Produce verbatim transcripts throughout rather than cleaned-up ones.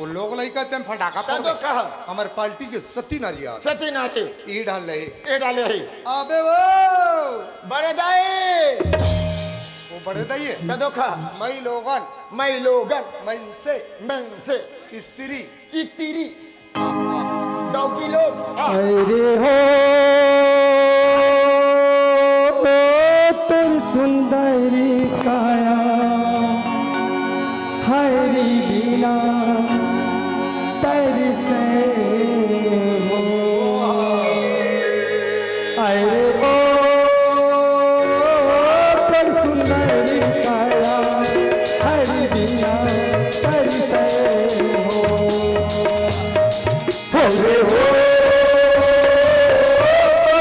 वो लोग लइका तेम फटाका त फोड़ तो दे। कहा। हमर पार्टी के सती नारी आ। सती नारी। ई डाल ले। ए डाले है। अबे वो। बड़े दाई। वो बड़े दाई है। त तो कहा। मई लोगन। मई लोगन। मई से। मन से। स्त्री। इतिरी। डौकी लोग। आ। अरे हो, तोर सुंदरी काया हरी बिना तरसे हो। अरे ओ, तोर सुंदरी काया हरी बिना तरसे हो। अरे हो,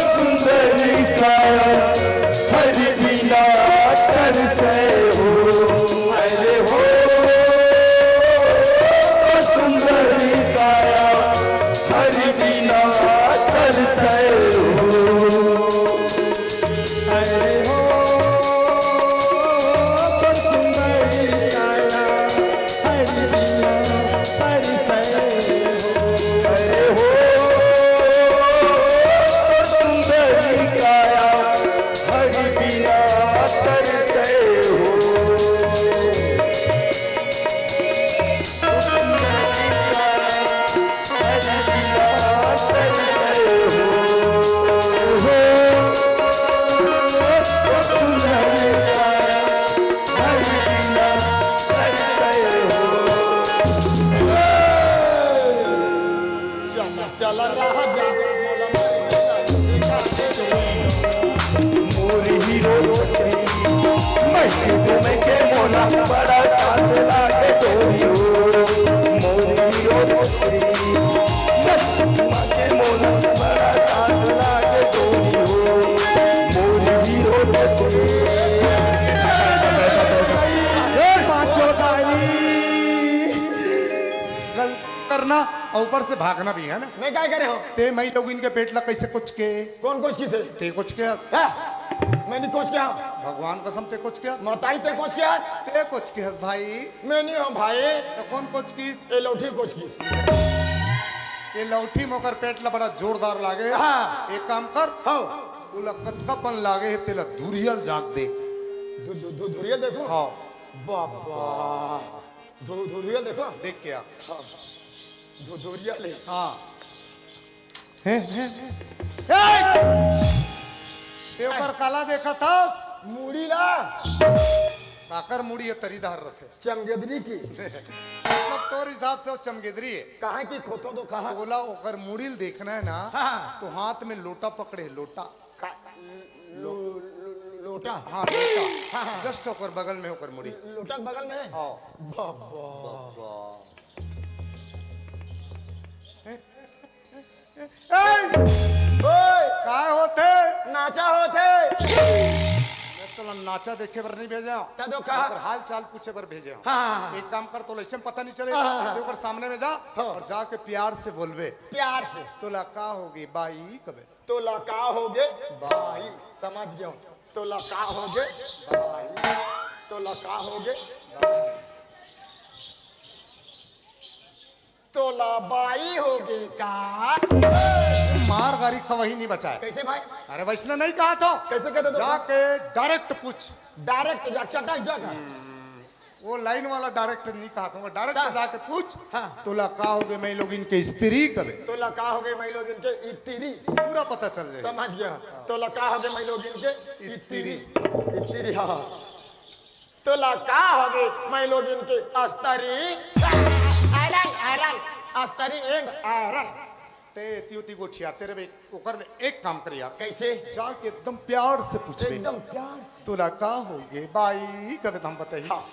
सुंदरी काया हरि बिना तरसे हो। अरे हो, सुंदरी काया हरि बिना तरसे हो। अरे हो, सुंदरी काया हरि बिना तरसे हो। अरे हो, सुंदरी काया हरि बिना तरसे हो। चला, चला रहा जा, बोला, मोर हीरो। मैं के मोला बड़ा साथ लागे तोरी हो। मोर हीरो। मैं के मोला बड़ा साथ लागे तोरी हो। मोर हीरो। पाँचों ताली। गलती करना और ऊपर से भागना भी है ना। मैं क्या करे हो? ते मई लोगिन के पेट ला कैसे कुचके? कौन कोचकिस हे? ते कोचके हस। हाँ, मैं नहीं कोचके हँव। भगवान कसम ते कोचके हस। मतारी ते कोचके हस। ते कोचके हस भाई। मैं नहीं हँव भाई। तो कौन कोचकिस? ये लौठी कोचकिस। ये लौठी मोकर पेट ला बड़ा जोरदार लागे। हाँ। एक काम कर। हाँ। ओला कतका पन लागे हे तेला दुरियल जाग दे। दु-, दु-, दु-, दुरियल देखो। हाँ। बाबा। धु-, धुरिया देखो। देख क्या? हाँ। धु-, धुरिया ले। हाँ। हैं, हैं, हैं। ए! ते ओकर काला देखत हस? मुड़ी ला। काकर मुड़ी ये तरी धार रथे। चमगेदरी की। मतलब तोर हिसाब से वो चमगेदरी है। कहाँ की खोतो दो कहाँ? तोला ओकर मुड़ी ल देखना है ना, हाँ। तो हाथ में लोटा पकड़े, लोटा। का-, लो-, लो-, लोटा। हाँ, लोटा। हाँ, हाँ। Just ओकर बगल में ओकर मुड़ी। लोटा के बगल में? हाँ। बाबा। बाबा। ए, ए, ए, ए, ए! ओए! काय होथे? नाचा होथे। मैं तोला नाचा देखे बर नहीं भेजे हँव। त तो कहा? ओकर हाल चाल पूछे बर भेजे हँव। हाँ, हाँ, हाँ। एक काम कर, तोला ऐसे में पता नहीं चले। हाँ, हाँ, हाँ। ते ओकर सामने में जा हाँ। और जाके प्यार से बोलबे। प्यार से। तोला का होगे बाई कबे? तोला का होगे? बाई। समझ गेंव। तोला का होगे? बाई। तोला का होगे? बाई। तोला बाई होगे का? मार गारी खवही नहीं बचाए। कैसे भाई? अरे वैसने नहीं कहा तो। कैसे कहते तो? जाके direct पूछ। Direct जा, चटक जा का। वो line वाला direct नहीं कहा था, वो direct का? जाके पूछ, हाँ। तोला का होगे मई लोगिन के स्त्री कबे? तोला का होगे मई लोगिन के स्त्री? पूरा पता चल जाए। समझ गेंव। तोला का होगे मई लोगिन के स्त्री। स्त्री। स्त्री, हाँ, हाँ। तोला का होगे मई लोगिन के स्त्री? Iron, iron, स्त्री and iron। ते एती ओती गोठियाते रहे, ओकर ले एक काम कर यार। कैसे? जाके एकदम प्यार से पूछबे। एकदम प्यार से। तोला का होगे बाई कबे त हम बताही। हाँ,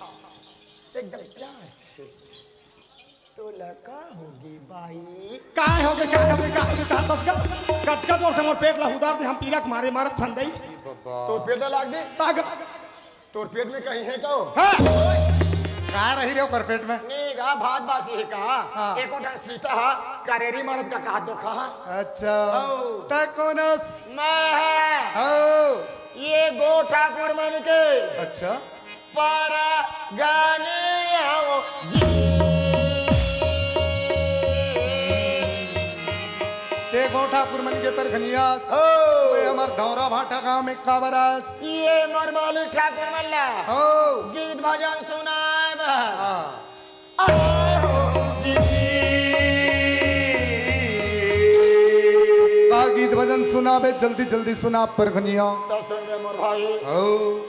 एकदम प्यार से। तोला का होगे बाई? काय होगे, काय होगे, काय होगे, कहा तस का? कतका जोर से मोर पेट ला हुदार दे, हम पीला के मारे मारत छन दई। ए बाबा। तोर पेट ला लाग दे। ताग। तोर पेट में कहीं हे का? हाँ। का रही रे ओकर पेट में? नहीं गा, भात बासी हे का? हाँ। एको ठन सीता हा, करेरी मारत का कहा धोखा हा। अच्छा। हौ। तैं कोन हस? मैं हा। हौ। ये गो ठाकुर मन के। अच्छा। पारा गाने आओ जी। ओ ठाकुर मन के परखनियास। हो। ओए हमर धौरा भाटा गांव में काबर आस? ये मोर मालिक ठाकुर मन ला। हो। गीत भजन सुनाए बर। हाँ। का गीत भजन सुनाबे? जल्दी जल्दी सुना परखनिया। तो सुन रे मोर भाई। हो।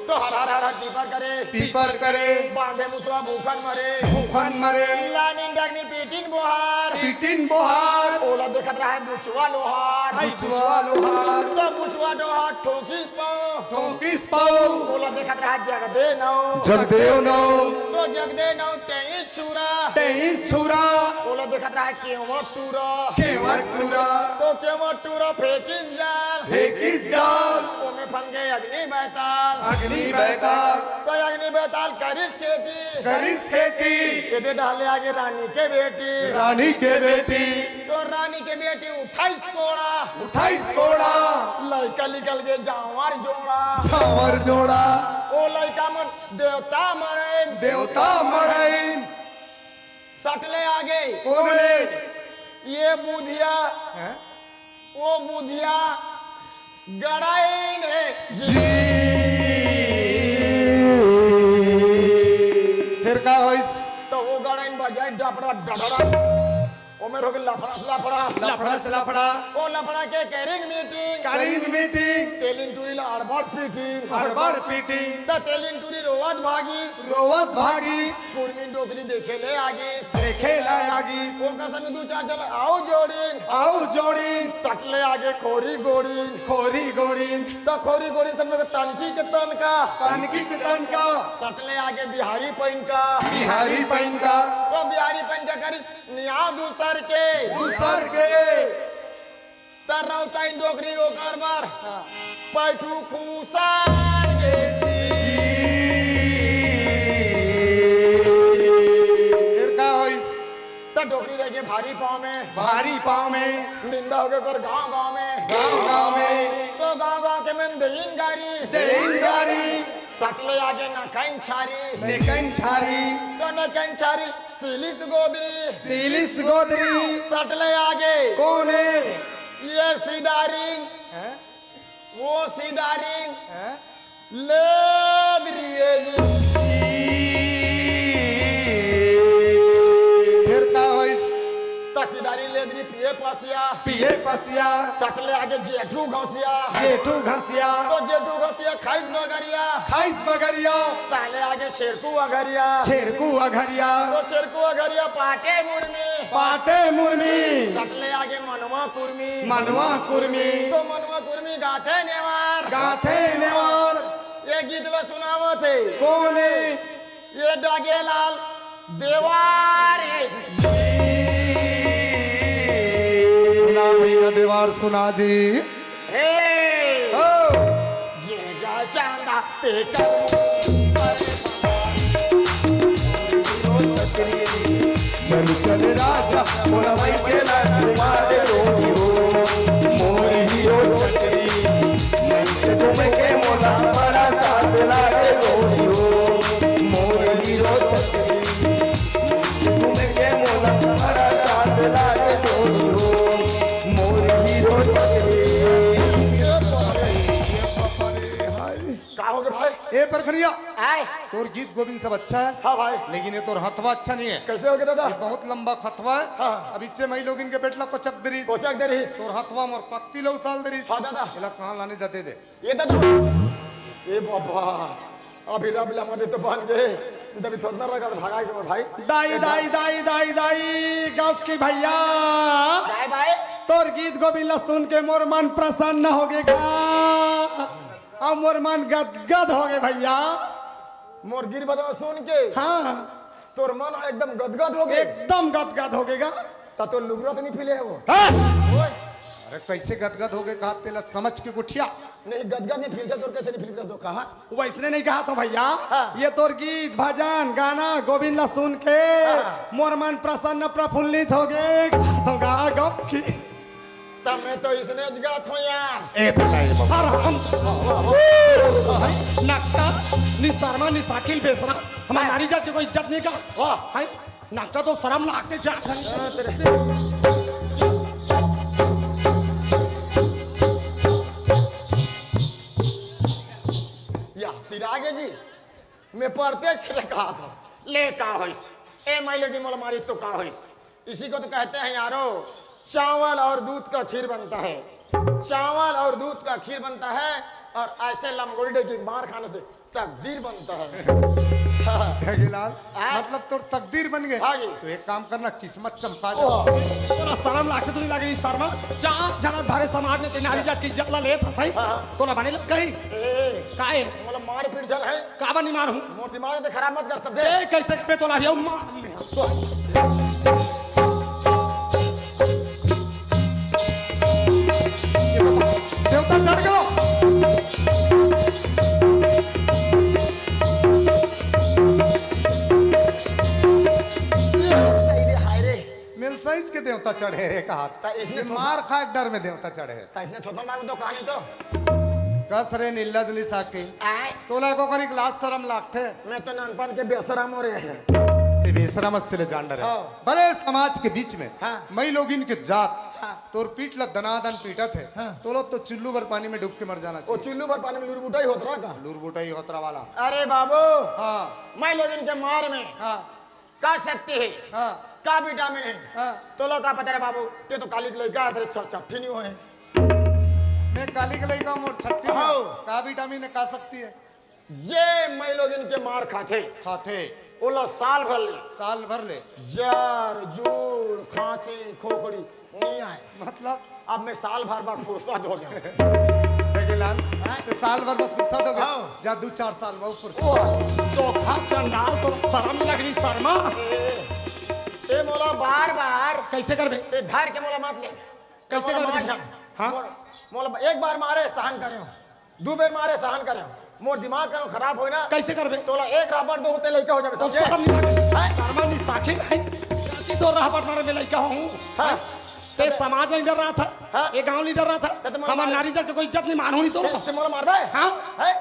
तो हर हर हर हर पीपर करे। पीपर करे। बांधे मुसवा भूखन मरे। भूखन मरे। लानिन डगनी पीटिन बोहार। पीटिन बोहार। ओला देखत रहा बुचवा लोहार। बुचवा लोहार। तो बुचवा लोहार ठोकिस पाँव। ठोकिस पाँव। ओला देखत रहा जगदे नौ। जगदेव नौ। तो जगदे नौ टेइस छुरा। टेइस छुरा। ओला देखत रहा केवट टूरा। केवट टूरा। तो केवट टूरा फेंकिस जाल। फेंकिस जाल। ओमे फंस गे अग्नि बैताल। अग्नि बैताल। तो अग्नि बैताल करिस खेती। करिस खेती। एदे डहर ले आगे रानी के बेटी। रानी के बेटी। तो रानी के बेटी उठाइस कोड़ा। उठाइस कोड़ा। लइका निकल गे जांवर जोड़ा। जांवर जोड़ा। ओ लइका मन देवता मड़इन। देवता मड़इन। सटले आगे। कोन हे? ये बुधिया। हैं? वो बुधिया गड़इन हे। जी। फिर का होइस? तो वो गड़इन बजाए डपड़ा डपड़ा। ओमेर होगे लफड़ा लफड़ा। लफड़ा से लफड़ा। ओ लफड़ा के करिन मीटिंग। करिन मीटिंग। तेलिन टूरी ला अड़बड़ पीटिन। अड़बड़ पीटिन। त तेलिन टूरी रोवत भागिस। रोवत भागिस। कुर्मी डोकरी देखे ले आगिस। देखे ले आगिस। ओकर संग दू चार झन अउ जोड़िन। अउ जोड़िन। सटले आगे खोरी गोड़िन। खोरी गोड़िन। त खोरी गोड़िन संग में तनकी के तनका। तनकी के तनका। सटले आगे बिहारी पहिनका। बिहारी पहिनका। तो बिहारी पहिनका करिस नियाव दूसर के। दूसर के। त रौतइन डोकरी ओकर बर। हाँ। पैठू खूसर के। फिर का होइस? त डोकरी रह गे भारी पाँव में। भारी पाँव में। निंदा होगे ओकर गाँव गाँव में। गाँव गाँव में। तो गाँव गाँव के मन देइन गारी। देइन गारी। सटले आगे नकइन छारी। नकइन छारी। तो नकइन छारी। सिलिस गोदरी। सिलिस गोदरी। सटले आगे। कोन हे? ये सिदारिन। हैं? वो सिदारिन। हैं? लेदरी ये जी। फिर का होइस? त सिदारिन लेदरी पिए पसिया। पिए पसिया। सटले आगे जेठू घसिया। जेठू घसिया। तो जेठू घसिया खाइस बगरिया। खाइस बगरिया। साले आगे छेरकू अघरिया। छेरकू अघरिया। तो छेरकू अघरिया पाटे मुरमी। पाटे मुरमी। सटले आगे मनवा कुरमी। मनवा कुरमी। तो मनवा कुरमी गाथे नेवार। गाथे नेवार। ये गीत ला सुनावत हे। कोन हे? ये डगेलाल देवार हे। सुना भैया देवार सुना जी। हे। ओ। ये जा चांदा ते कर। चल चल राजा, मोला माई के लात मार लोरी हो। मोर हीरो छतरी, नहीं से तुम के मोला बड़ा साथ लागे लोरी हो। मोर हीरो छतरी, नहीं से तुम के मोला बड़ा साथ लागे लोरी हो। मोर हीरो छतरी। का होगे भाई? ए परखनिया, आय। तोर गीत गोविंद सब अच्छा हे, हाँ भाई। लेकिन ये तोर हथवा अच्छा नहीं हे। कैसे होगे दादा? ये बहुत लंबा हथवा हे। हाँ। अब इच्चे मई लोगिन के बेटला कोचक दे रिहिस। कोचक दे रिहिस। तोर हथवा मोर पक्ति ला उसाल दे रिहिस। हाँ दादा। एला कहाँ लाने जा दे दे। ये दादा। ए बाबा, अभी रब ला मरे तो बन गे। तभी थोतना लगा तो भगाए के भाई। दाई, दाई, दाई, दाई, दाई, गाँव की भैया। दाई भाई। तोर गीत गोविंद ला सुन के मोर मन प्रसन्न होगे गा। अउ मोर मन गदगद होगे भैया। मोर गीत बजाना सुन के हाँ। तोर मन एकदम गदगद होगे। एकदम गदगद होगे गा। त तोर लुगरा तो नहीं फीले हे वो? हाँ। ओए। अरे कैसे गदगद होगे कहा तेला समझ के गुठिया। नहीं, गदगद नहीं फीलथे, तोर कैसे नहीं फीलथे तो कहा? वैसने नहीं कहा तो भैया। हाँ। ये तोर गीत, भजन, गाना, गोविंद ला सुन के हाँ। मोर मन प्रसन्न प्रफुल्लित होगे। कहा तो गा गौ की। तब मैं तो इसने गात हूँ यार। ए, तो नहीं बाबा। हर हम। नकटा, निशर्मा, निशाकिल बेसरा। हमार नारी जात के कोई इज्जत नहीं का? वाह। हैं? नकटा तो शर्म लागते जात हे। हाँ, तेरे। फिर आगे जी, मैं पढ़ते चले कहा था, ले का होइस, ए माई लेकिन मोला मारी तो का होइस। इसी को तो कहते हैं यारो, चावल और दूध का खीर बनता है, चावल और दूध का खीर बनता है, और ऐसे लमगोड़ी की मार खाने से तकदीर बनता है। ढगेलाल, हाँ। मतलब तोर तकदीर बन गए। हाँ जी। तो एक काम करना, किस्मत चमका जा। तोला शरम लागथे तो नहीं लागे, शर्मा? चार झन भरे समाज में ते नारी जात के इज्जत ला लेत हस, हाँ। तोला बने लग गई। ए, काहे? मोला मार पीट झन है। काबर नहीं मार हूँ? मोर दिमाग ते खराब मत कर, समझे? ए, कैसे करे तोला अभी मार ले। देवता चढ़ गयो। हाय रे। मिल साइज के देवता चढ़े रे कहा। त इसने ये थोड़ा मार खाए के डर में देवता चढ़े। त इसने थोड़ा मार दो कहानी तो। कस रे निर्लज निसाखी। आय। तोला को करी लाज शरम लागथे। मैं तो नानपन के बेशरम हो रहे हैं। ते बेशरम हस तेला जान डरे। हाँ। बड़े समाज के बीच में हाँ। मई लोगिन के जात हाँ। तोर पीठ ला दनादन पीटत हे। हाँ। तोला तो चुल्लू भर पानी में डूब के मर जाना वो चाहिए। चुल्लू भर पानी में लुरबुटा ही होत रहा का? लुरबुटा ही होत रहा वाला। अरे बाबू, हाँ। मई लोगिन के मार में हाँ। का शक्ति है, हाँ। का विटामिन है, हाँ। तोला का पता रे बाबू, ते तो काली के लइका हस रे, छ-, छट्ठी नहीं होए। मैं काली के लइका, मोर छट्ठी नहीं हाँ। होए। का विटामिन है, का शक्ति है? ये मई लोगिन के मार खाथे। खाथे। ओला साल भर ले। साल भर ले। जर, जूड़, खांसी, खोखड़ी नहीं आए। मतलब? अब मैं साल भर बाद फुर्सत हो गया। ढगेलाल, हाँ? ते साल भर बाद फुर्सत हो गया? हाँ। जा दू चार साल बाद फुर्सत। ओ, धोखा चंडाल, तोला शरम नहीं लगनी, शर्मा? ए, ए, मोला बार बार कैसे करबे? ते धर के मोला मत ले। कैसे मोला करबे? मार झन। हाँ? मोला, मोला एक बार मारे, सहन करे हो। दू बेर मारे सहन करे, मोर दिमाग का खराब होय ना। कैसे करबे? तोला एक राबड़ दो होते लइका हो जाबे, तो समझे? शरम नहीं लागे? हैं? शर्मा नहीं, साखी नहीं। गलती तो राबड़ मारे में लइका हूँ। हाँ। ते समाज में डर रहा था, हाँ। ये गांव नहीं डर रहा था, ते तो मोला हमार मारे। नारी जात के कोई इज्जत नहीं मान होनी तो। ते, ते मोला मारबे? हाँ। हैं?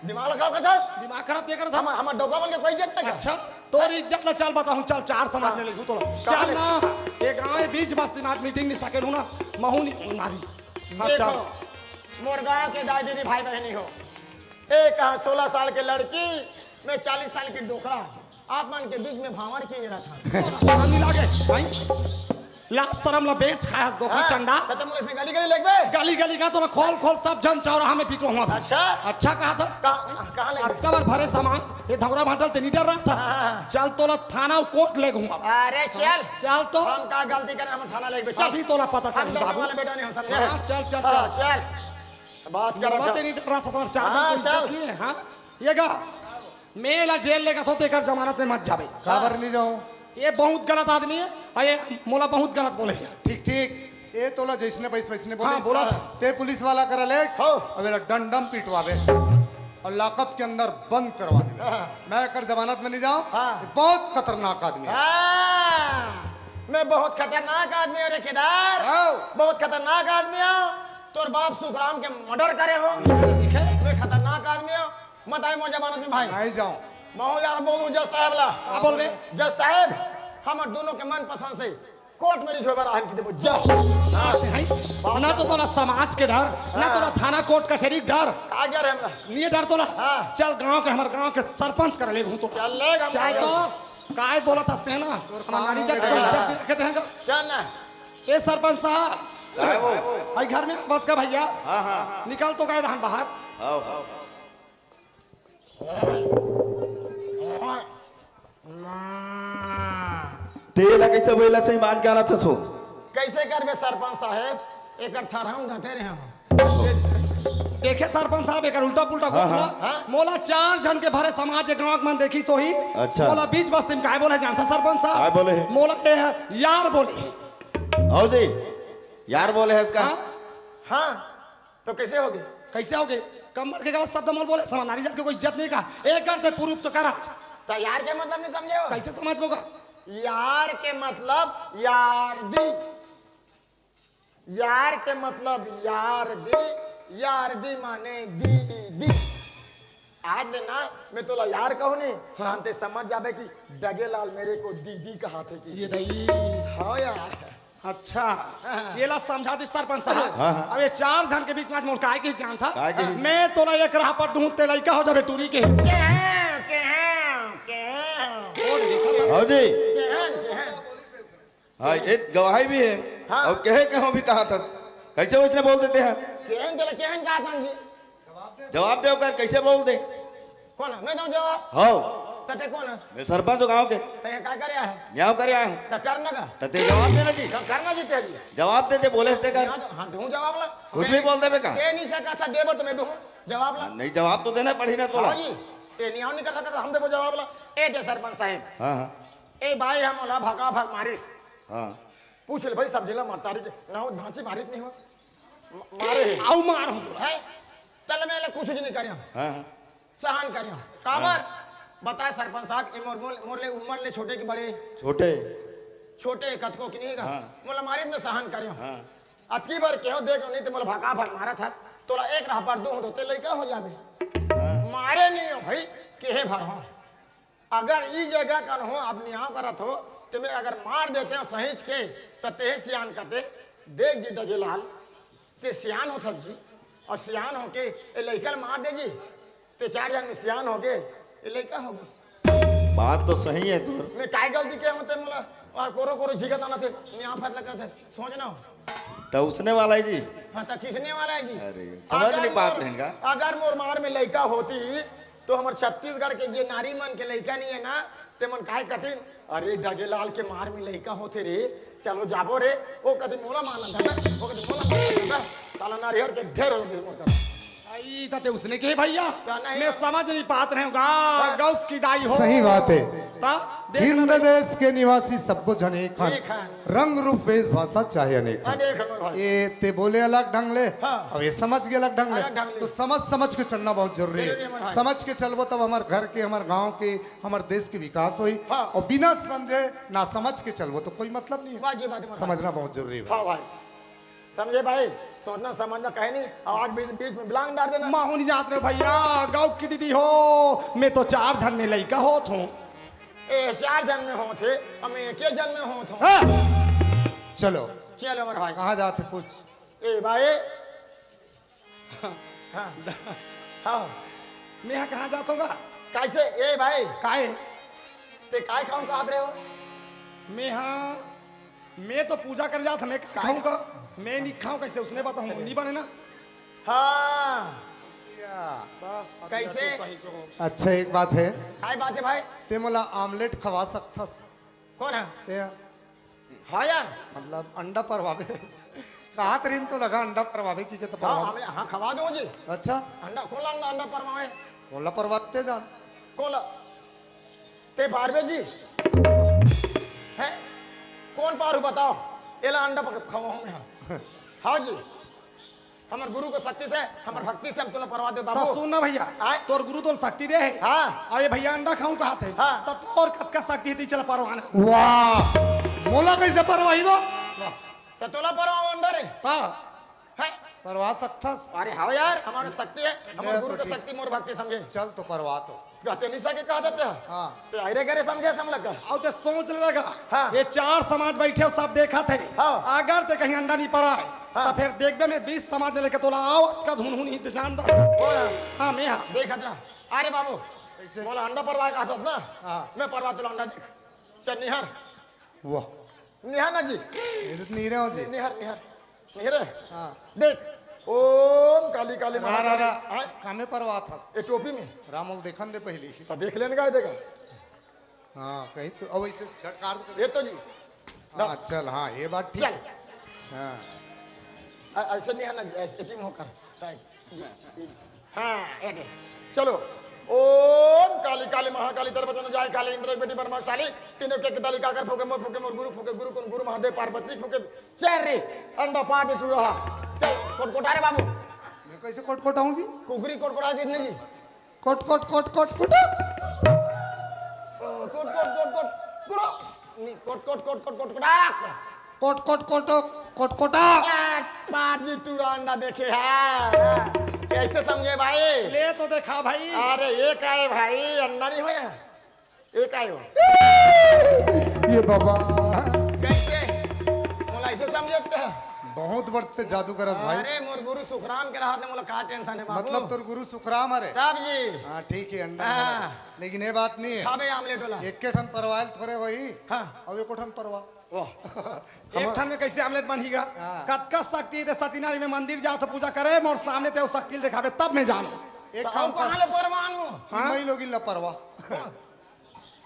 दिमाग खराब करता। दिमाग खराब दे कर था। हम, हमार डोका मन के कोई इज्जत नहीं कर। अच्छा, तोर इज्जत ला चल बताऊँ, चल चार समाज हाँ। में लिखू तोला। कहाँ चल ले? ना, ये गांव में बीच बस्ती में आज मीटिंग नहीं सकेलू ना, महू नहीं नारी। हाँ, देखो, चल। मोर गांव के दाई दीदी भाई बहनी हो, ए कहा सोलह साल के लड़की, मैं चालीस साल की डोकरा, आप मन के बीच में भांवर किए रहा था। शरम नहीं लागे, भाई? लाज शरम ला बेच खाया धोखा हाँ, चंडा। तो तुम इसमें गली गली लगबे? गली गली का तो मैं खोल खोल सब जन चौराहा में पीटो हुआ। अच्छा? अच्छा कहा था? कहाँ, कहाँ लगे? अतका बार भरे समाज, ये धौरा भाटल ते नहीं डर रहा था। हाँ, हाँ, हाँ। चल तोला थाना कोर्ट ले घूमा। अरे चल। चल तो। हम का गलती करे, हम थाना लेके चल। अभी तोला पता हम चली डरने बाबू। वाला बेटा नहीं हो, समझे? हाँ, चल, चल, हाँ, चल। चल। बात कर रहा था। तेरी डर रहा था, तुम्हारे चार हाँ, कोई इज्जत चल। नहीं है, हाँ? ये का? मैं ला जेल लेगा तो तेकर जमानत में मत जाबे। काबर नहीं जाऊं? ये बहुत गलत आदमी है और ये मोला बहुत गलत बोले है। ठीक, ठीक। ये तोला जैसने पैसे वैसने बोले हाँ, बोला था। ते पुलिस वाला करा ले। हाँ। अब ये ला डंडम पिटवावे। और लॉकअप के अंदर बंद करवा देवे। हाँ। मैं एकर जमानत में नहीं जाऊं। हाँ। ये बहुत खतरनाक आदमी है। हाँ। मैं बहुत खतरनाक आदमी हूँ रे केदार। हाँ। बहुत खतरनाक आदमी हूँ। तोर बाप सुखराम के मर्डर करे हो। ठीक है। मैं खतरनाक आदमी हूँ। मत आए मोर जमानत में भाई। नहीं जाऊं। मैं हूँ यार बोलूं जज साहब ला। का बोलबे? जज साहब, हमर दोनों के मन पसंद से कोर्ट में रिझोए बर आहन की देबो। जा। ना ते हई, ना तो तोला समाज के डर, ना हाँ। तोला थाना कोर्ट कचहरी के डर। आ गया रे हमरा। नहीं डर तोला। हाँ। चल गांव के, हमर गांव के सरपंच कर ले हूं तो। चल ले, हम चल तो। काय बोलत हस्ते ना? तोर हमारी काम हो जात गया। को इज्जत भी रखे थे का? चल ना। ए सरपंच साहब। काय वो? भाई घर में बस का भैया। हाँ, हाँ। निकाल तो गए धान बाहर। आओ, आओ। तेला कैसे बोला सही मान के आना छसो। कैसे करबे सरपंच साहेब, एकर थरहम गथे रे हम। देखे सरपंच साहब, एकर उल्टा पुल्टा हाँ, बोलना। हाँ। हाँ? मोला चार झन के भरे समाज के गांव के मन देखी सोही। अच्छा। मोला बीच बस्ती में काय बोले जानता सरपंच साहब? काय बोले है? मोला ये है, यार बोले है। आओ जी, यार बोले है इसका। हाँ? हाँ। तो कैसे होगे? कैसे होगे? कम्मर के गलत शब्द मोल बोले, समाज नारी जात के कोई इज्जत नहीं का। एक करते प्रूफ तो कर आज। तो यार के मतलब नहीं समझे हो? कैसे समझ होगा? यार के मतलब यार दी। यार के मतलब यार दी। यार दी माने दी दी। आज ले ना मैं तोला यार कहूँ नहीं, हाँ। हम ते समझ जाबे कि डगे लाल मेरे को दीदी कहा थे कि ये दई। हाँ यार। अच्छा, ये ला समझा दी सरपंच साहब। हाँ, हाँ। अब ये चार झन के बीच में आज मोर काय के जान था। काय के? मैं तोला एक राह पर दूं, ते लइका हो जाबे टूरी के। हाँ जी। हाँ, ये गवाही भी है। हाँ। और कहे कहो भी कहा था। कैसे वैसने बोल देते हैं? केहन तोला केहन कहा था जी? जवाब दे ओकर, कैसे बोल दे? कोन है? मैं दूं जवाब? हाँ। त ते कोन है? मैं सरपंच हूँ गाँव के। त ये का करे है? न्याव करे आया हूँ। त कर ना का? त ते जवाब देना जी। त कर ना जी तेरी। जवाब दे दे, बोले से कर। हाँ, तो, हाँ, दूं जवाब ला। कुछ भी बोल देबे का? ते नहीं सकत था, देबर तो मैं दूं जवाब ला। हाँ, नहीं, जवाब तो देना पड़ी ना तोला। हाँ जी, ते न्याव नहीं कर सकत, हम देबो जवाब ला। ए दे सरपंच साहब। हाँ, हाँ। ए भाई, हम ओला भका भक मारिस। हाँ। पूछ ले भाई, सब जिला मतारी के ना हो, धांची मारित नहीं हो। म-, मारे हे। आऊ मार हो तो। है? तले मैं ले कुछ नहीं करिया। हाँ, हाँ। सहन करिया। काबर? हाँ। बता सरपंच साहब, ए मोर, मोर, मोर ले उम्र ले छोटे कि बड़े? छोटे। छोटे कतको कि नहीं का? हाँ। मोला मारित में सहन करिया। हाँ। अतकी बार केहो देख लो, नहीं तो मोला भका भक मारा था। तोला एक राह पर दूं तो ते लइका हो जाबे। हाँ। मारे नहीं हो भाई, केहे भर हो। अगर ई जगह कन्हो आदमी आव करत हो, ते मैं अगर मार देते हो सहीच के, त तेहे सियान कते, देख जी डगेलाल, ते सियान होथस जी, और सियान होके ए लइका ल मार दे जी, ते चार जन में सियान होगे, ए लइका होगे। बात तो सही है तोर। मैं काय गलती के होते मोला, आ, कोरो कोरो झिगत आना थे, यहाँ फैसला करते, सोच ना हो। त उसने वाला है जी। हाँ, त किसने वाला है जी? अरे, समझ अगर नहीं पात मोर, रहेन का? अगर मोर मार में लइका होती, तो हमर छत्तीसगढ़ के जे नारी मन के लइका नहीं है ना, ते मन काय कथिन, "अरे, डगेलाल के मार में लइका होथे रे, चलो जाबो रे।" ओ कथे, "मोला मार ना दादा," ओ कथे, "मोला मार ना दादा।" साला नारियर के ढेर हो गए मोर कथे। आई, त ते उसने के भैया, त नहीं। मैं समझ नहीं पात रहे हूँ गा, हाँ। गौ की दाई हो। सही बात है। त देख हिंद ना। देश के निवासी सब्बो जन एक हन। एक हन। रंग रूप वेशभूषा चाहे अनेक हन। अनेक हन भाई। ये ते बोले अलग ढंग ले, हाँ। अब ये समझ के अलग ढंग ले। अलग ढंग ले। तो समझ, समझ के चलना बहुत जरूरी है। जरूरी है भाई। समझ के चलबो तब हमर घर के, हमर गांव के, हमर देश के विकास होई। हाँ। और बिना समझे ना समझ के चलबो तो कोई मतलब नहीं है। वाह जी, वाह जी, वाह। समझना बहुत जरूरी है भाई। हाँ भाई, समझे भाई, सोचना समझना कहे नहीं, और आज बीच, बीच में बिलांग डाल देना। माहू नहीं जात रहे भैया, गौ की दीदी हो, मैं तो चार झन में लइका होत हूँ। ए, चार झन में होत हे, हम एक जन में होत हूँ। हाँ। चलो। चलो मोर भाई। कहाँ जात हे पूछ। ए भाई। हाँ। हाँ। मैं यहाँ कहाँ जात हूँ गा? कैसे? ए भाई। काय? ते काय खाऊं कहात रहे हो? मैं यहाँ, मैं तो पूजा कर जात हूँ, मैं काय काय? खाऊँ गा? मैं नहीं खाऊँ, कैसे उसने बताऊँ? अरे। नहीं बने ना। हाँ। या। कैसे? अच्छा, एक बात है। काय बात है भाई? ते मोला आमलेट खवा सकथस? कोन है? ते हाँ यार। मतलब अंडा परवावे। कहात रहिन तो लगा अंडा परवावे कि के तो हाँ, परवावे। हमने, हाँ, खवा दो जी। अच्छा। अंडा, कोन ला अंडा, अंडा परवावे? कोन ला परवाते जान। कोन ला? ते पारवे जी। हैं? कोन पारू बताओ? एला अंडा पक-, खवाऊं मैं, हाँ। हाँ जी। हमर गुरु के शक्ति से, हमर भक्ति से हम तोला परवा दे त बाबू। सुन ना भैया, आय? तोर गुरु तोला शक्ति दे हे। हाँ। अउ ये भैया अंडा खाऊं कहात हे। हाँ। त तोर कतका शक्ति हे, चला परवाना। वाह, मोला कैसे परवाही वो? वाह। त तोला परवाओ अंडा रे। हाँ। हैं? परवा सकथस? अरे हाँ यार, हमर शक्ति हे, हमर ले गुरु तो के ठीक। शक्ति मोर भक्ति समझे। चल तो परवा तो। कहते निशा के कहा देते हैं। हाँ। ते आयरे गरे समझे हम लगा। अउ ते सोच ले लगा। हाँ। ये चार समाज बैठे हो, सब देखत हे। हाँ। अगर ते कहीं अंडा नहीं पराए, हाँ। त फिर देखबे मैं बीस समाज में लेके तोला आओ, अतका धुन हुन ही जान दा। ओ यार। हाँ, मैं हाँ। देखत रहा। अरे बाबू, कैसे? मोला अंडा परवा कहत ना। हाँ। मैं परवा तोला अंडा देख। चल निहार। वाह। निहार ना जी। ये तो नहीं रहे हो जी। निहार, निहार। निहार। हाँ। देख। ओम काली काली रा, रा, महाकाली। रा। हाँ। कामे परवात हस। ये टोपी में। राम मोल देखन दे पहली। तो देख लेने का है, देखा। हाँ, कहीं तो, अब इसे झटकार दो। ये तो जी। हाँ, चल, हाँ, ये बात ठीक चल। है। हाँ। अ-, ऐसे नहीं है ना, ऐसे टीम होकर। साइड। हाँ, ये दे। चलो। ओम काली काली महाकाली तरफ चलो जाए काली इंद्र बेटी ब्रह्मा काली तीनों के दलिका कर फूके मोर फूके मोर गुरु फूके गुरु कौन गुरु महादेव पार्वती फूके चल रे अंडा पार दे टूरा। चल कोट कोटा रे बाबू। मैं कैसे कोट कोटाऊं जी? कुकरी कोट कोटा दे नहीं जी। कोट कोट कोट कोट कोट। कोट कोट कोट कोट कोट। नहीं, कोट कोट कोट कोट कोट कोटा। कोट कोट कोट कोट कोटा। पार जी टूरा अंडा देखे है। कैसे समझे भाई? ले तो देखा भाई। अरे ये का है भाई, अंडा नहीं होया। ये का है वो? ये बाबा। कैसे? मोला बहुत बड़े जादू करस भाई। अरे, मोर गुरु सुखराम के रहत ले, मोला का टेंशन हे बाबू? मतलब तोर गुरु सुखराम हरे? तब जी। हाँ, ठीक है, अंडा हाँ। लेकिन ये बात नहीं है। खाबे आमलेट वाला। एक के ठन परवाइल थोरे होही। हाँ। अउ एको ठन परवा। वाह। एक ठन में कैसे आमलेट बनही गा? हाँ। कतका शक्ति हे, सती नारी में मंदिर जाओ तो पूजा करे, मोर सामने ते शक्ति दिखावे, तब मैं जानो। एक तो काम कर। कहाँ ले परवान हो? हाँ? मई लोगिन ला परवा। हाँ।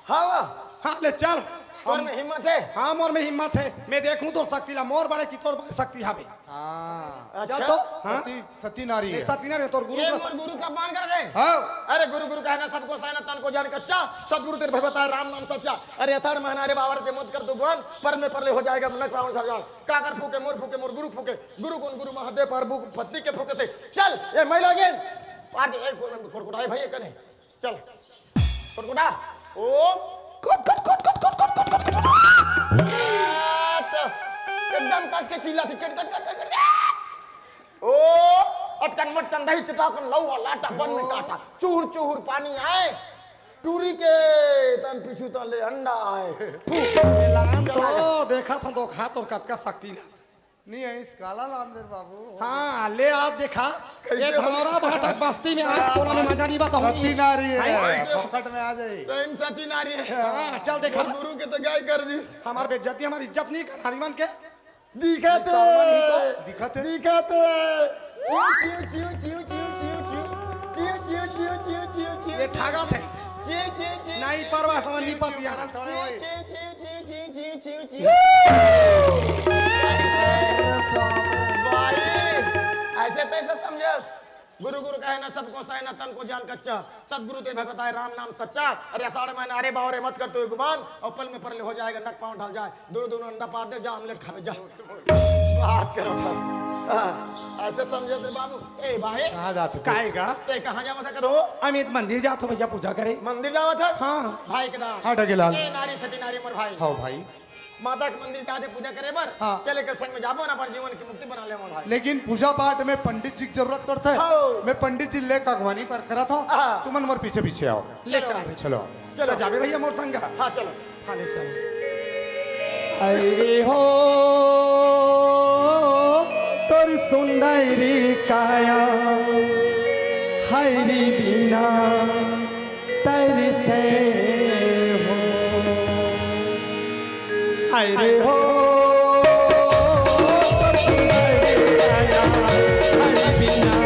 हाँ, वाह। हाँ, ले चल। तोर में हिम्मत हे? हाँ, मोर में हिम्मत हे। मैं देखूं तोर शक्ति ला, मोर बड़े की तोर बड़े शक्ति हवे। हाँ। अच्छा। चल तो। हाँ? सती, सती नारी ये हे। सती नारी हे, तोर गुरु ये का मोर गुरु का अपमान कर दे। हाँ। अरे गुरु, गुरु कहना सबको सहना, तन को जान कच्चा। सतगुरु तेरे भय बताए, राम नाम सच्चा। अरे अषाढ़ महीना, अरे बाबा रे, मत कर तू गुमान, पर में परले हो जाएगा, नक पावन सर जाओ। काकर फूके, मोर फूके, मोर गुरु फूके। गुरु कौन गुरु महादेव, पर बुक पत्नी के फूके थे। चल, ये मैं लगे। पार दे, एक कोरकुटाए भाई, ये कने। चल। कुटकुटा। ओ। कुट, कुट, कुट, कुट। अच्छा। एकदम कस के चिल्ला थी, कट, कट, कट, कट, कट। ओ। अटकन मटकन दही चटाकन लौआ लाटा बन में काटा। चूर चूर पानी आए। टूरी के तन पीछू तन ले अंडा आए। फू। लान तो देखा था, तो खा तो कतका शक्ति ला। नहीं है, इस काला लांदर बाबू। हाँ, ले आप देखा। कैसे ये हो? धनौरा भाटा बस्ती में आज तोला में मजा नहीं बताऊँ। सती नारी है, हैं? फोकट में आ जाए। सही में सती नारी है। हाँ, चल देखा। गुरु के तो गाय कर दी। हमार बेइज्जती, हमार इज्जत नहीं कर, हरिमन के। दिखा थे। शर्मा नहीं तो। दिखा थे। दिखा थे। चिव, चिव, चिव। ये ठागा थे। चिव, चिव, चिव। नहीं, परवा समझ नहीं चिव, चिव पतिया। करन थोड़े होए। चिव, चिव, चिव। भाई, ऐसे तैसे समझस। गुरु गुरु कहे ना सबको सहे ना तन को जान कच्चा। सतगुरु ते भय बताए राम नाम सच्चा। अरे अषाढ़ महीना, अरे बावरे मत कर तू गुमान। और पल में परले हो जाएगा, नक पाँव ढल जाए। दोनों दोनों अंडा पार दे, जा आमलेट खा जा। बात कर। हाँ, ऐसे समझे रे बाबू। ए भाई। कहाँ जात हो? काय का? ते कहाँ जावत है कदो? अमित मंदिर जात हो भैया पूजा करे। मंदिर जावत है? हाँ। भाई के दाम। हाँ, ढगेलाल। ए नारी सती नारी मोर भाई। हाँ भाई। माता के मंदिर जाते पूजा करे बर। हाँ। चले के संग में जाबो ना, अपन जीवन की मुक्ति बना ले मोर भाई। लेकिन पूजा पाठ में पंडित जी की जरूरत पड़ता है। हाँ। मैं पंडित जी लेकर अगवानी पर करा था। हाँ। तुमन मोर पीछे पीछे आओ। ले चलो। चल। चलो। चलो। जाबे भैया मोर संग। हाँ, चलो। हाँ, ले चल। अरे हो, तोर सुंदरी काया, हरी बिना तरसे हो। अरे हो, तोर सुंदरी काया, हरी बिना